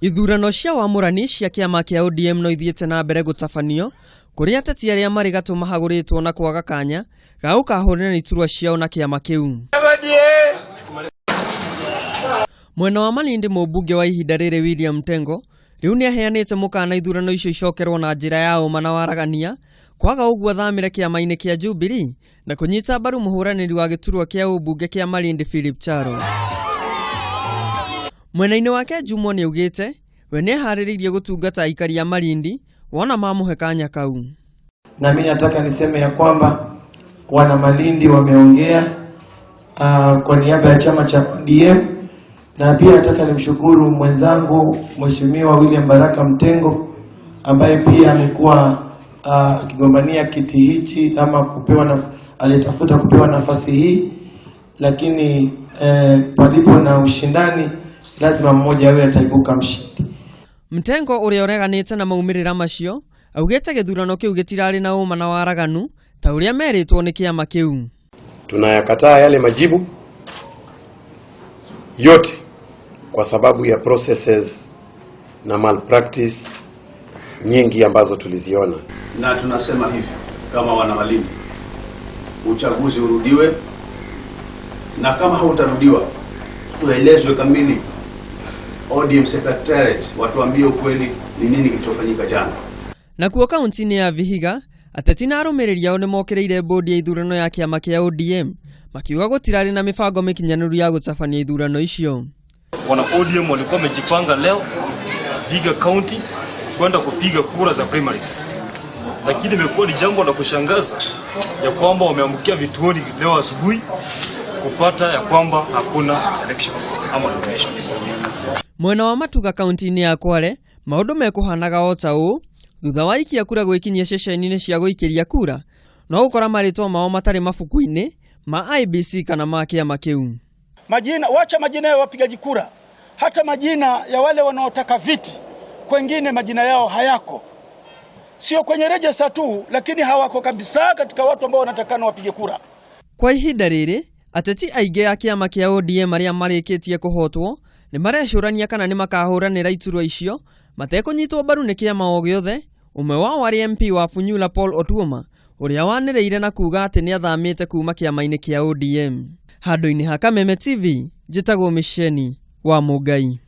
Ithurano cia wamũrani cia kĩama kĩa ODM no ithiĩte na mbere gũtabanio kũrĩa ateti arĩa marĩ gatũ mahagũrĩtwo na kwaga kanya ga gũkahũrĩra iturwa ciao na kĩama kĩu. Mwena wa Malindi mũmbunge wa ihinda rĩrĩ William Tengo rĩu nĩaheanĩte mũkana ithurano icio icokerwo na njĩra ya ũma na waragania kwaga ũguo athamĩre kĩama-inĩ kĩa Jubilee na kũnyita mbaru mũhũranĩri wa gĩturwa kĩa ũmbunge kĩa Malindi Philip Charo. Mwena-inĩ wake Jumwa nĩaugĩte we nĩeharĩrĩirie gũtungata aikari a Malindi wona mamũhe kanya kau. Na mimi nataka niseme ya kwamba wana Malindi wameongea kwa niaba ya chama cha ODM, na pia nataka nimshukuru mwenzangu Mheshimiwa William Baraka Mtengo ambaye pia amekuwa akigombania kiti hichi ama kupewa na, alitafuta kupewa nafasi hii, lakini palipo na ushindani lazima mmoja awe ataibuka mshindi. Mtengo ũrĩa ũreganĩte na maumĩrĩra macio augĩte gĩthurano kĩu gĩtirarĩ na ũma na waraganu ta ũrĩa merĩtwo nĩ kĩama kĩu. Tunayakataa yale majibu yote kwa sababu ya processes na malpractice nyingi ambazo tuliziona. Na tunasema hivi kama wana Malindi, uchaguzi urudiwe, na kama hautarudiwa tuelezwe kamili. ODM Secretariat watuambie ukweli ni nini kilichofanyika jana. Nakuo kaunti-inĩ ya Vihiga ateti na arũmĩrĩri ao nĩmokĩrĩire bodi ya ithurano ya kĩama kĩa ODM makiuga gũtirarĩ na mĩbango mĩkinyanĩru ya gũtabania ithurano icio. Wana ODM walikuwa wamejipanga leo Vihiga County kwenda kupiga kura za primaries, lakini imekuwa ni jambo la kushangaza ya kwamba wameamkia vituoni leo asubuhi kupata ya kwamba hakuna elections ama nominations. Mwena wa Matuga kaunti-inĩ ya Kwale maũndũ mekũhanaga o ta ũũ thutha wa aikia kura gwĩkinyia ceceni-inĩ cia gũikĩria kura no gũkora marĩtwa mao matarĩ mabuku-inĩ ma IEBC kana ma kĩama kĩu. Majina, wacha majina ya wapigaji kura, hata majina ya wale wanaotaka viti, kwengine majina yao hayako, sio kwenye rejista tu, lakini hawako kabisa katika watu ambao wanatakana wapige kura. Kwa ihinda rĩrĩ ateti aingĩ a kĩama kĩa ODM arĩa marĩkĩtie kũhotwo nĩ marecũrania kana nĩ makahũranĩra iturwa icio matekũnyitwo mbaru nĩ kĩama o gĩothe. Ũmwe wao arĩ MP wa Funyula Paul Otuoma ũrĩa wanĩrĩire na kuga atĩ nĩ athamĩte kuma kĩama-inĩ kĩa ODM. Handũ-inĩ ha Kameme TV njĩtagwo Mĩceni wa Mũngai.